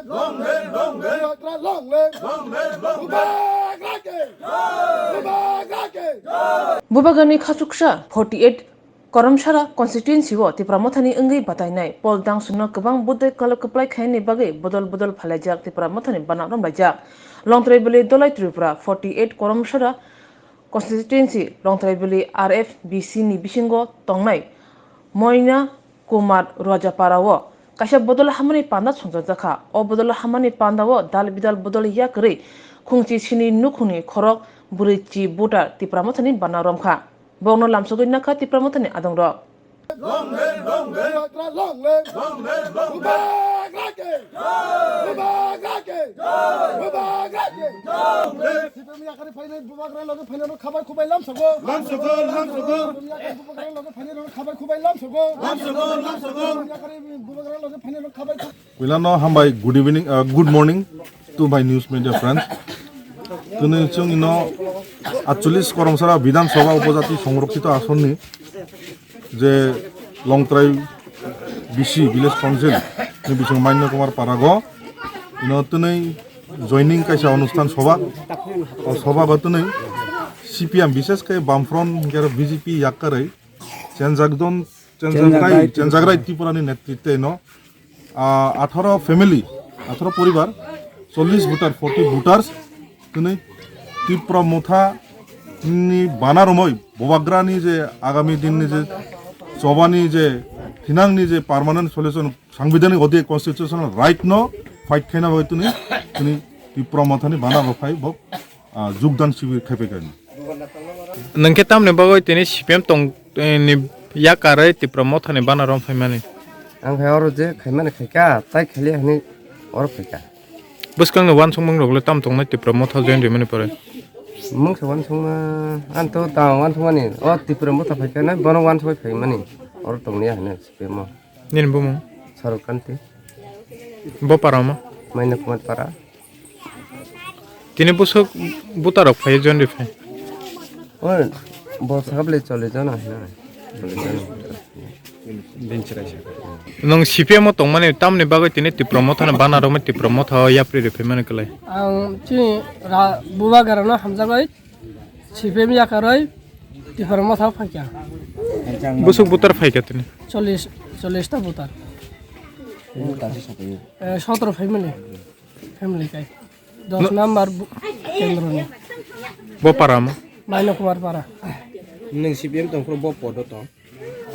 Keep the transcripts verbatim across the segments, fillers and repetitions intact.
Long live, long live. Bubagra long live. Long live, long live. Bubagra ke. Bubagra ke. Bubagrani khachuksa forty eight Koromsara constituency o Tipra Mothani wngwi batainai Paul Dangsukno kwbang budai kwplai khainani bagwi bodol bodol phalaijak Tipra Mothani bana romlaijak. Longtrai bwlwi Dolai Tripura forty eight Koromsara constituency Longtrai bwlwi R F B C ni bisingo tongnai Moina Kumar Rajapara o kaisa bodol hamani panda songjakjakha. O bodol hamani panda o dal bidal bodol yakarwi khungchi sini nukhungni khorok bwrwi chi voter Tipra Mothani bana romkha. Bokno lamsogwi nakha Tipra Mothani adongrok. Long live, long live. Bubagra long live. Long live, long live. Bubagra ke. Bubagra ke. Bubagra ke. Long live. Sipem yakari phainai bubagra loge phainai rok khabai khubai lamsogo. Lamsogo, lamsogo. Sipem yakari bubagra loge phainai rok khabai khubai lamsogo. Lamsogo, lamsogo. Sipem yakari bubagra loge phainai rok khabai khu- Puilano hambai, good evening, uh, good morning to my news media friends. Tini chwng ino atchollish Koromsara Bidhan Sabha Upojati Songrokkhito Asonni je Longtrai B C Village Council ni bising Maino Kumar Parago ino tini joining kaisa onusthan sabha. O sabha go tini C P M, bishesh khe Bamfront hinkhe aro B J P yakkarwi chenjakdon, chenjakrai, chenjakrai Tripura ni netritwe no, ah, atharo family, atharo poribar, chollish voter, forty voters, tini Tipra Motha ni bana romoi Bubagra ni je agami din ni je choba ni je thinang ni je permanent solution, sangbidhanik odhik constitutional right no fight khaina bagwi tini, tini Tipra Motha ni bana rok phai bo, ah, jugdan shibir khai phai kha. Nwng khe tamni bagwi tini C P M tong, eh, ni yakarwi Tipra Mothani bana rom phaimani? Ang khe oro je khaimani khaikha, tai khali hwnwi oro phaikha. Bwskangni uansukmung rok le tam tongnai Tipra Motha join rimani pore? Mungsa uansukma, ang to ta uansukmani, o Tipra Motha phaikha na, bono uansugwi phaimani, oro tongni hwnwi C P M o. Nini bumung? Saruk Kanti. Bo para omo? Maina Kumar para. Tini bwswk butarok phai, join ri phai? O, bo sakable chollish jona hwnwi. Chollish jona. Nwng C P M o tongmani tamni bagwi tini Tipra Mothani bana romwi Tipra Motha o yapri ri phaimani kwlai? Ang chini ra-, Bubagrano hamjagwi C P M yakarwi Tipra Motha phaikha. Bwswk butar phaikha tini? Chollish, chollish ta butar. Eh, sotro family, family kai. Dos number bu-, kendroni. Bo para mo? Maino Kumar para. Nwng C P M tongphuru bo podo tong?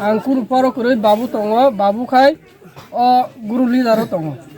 Ang kunu paro kwrwi babu tongo, babu khai o guru leader o tongo.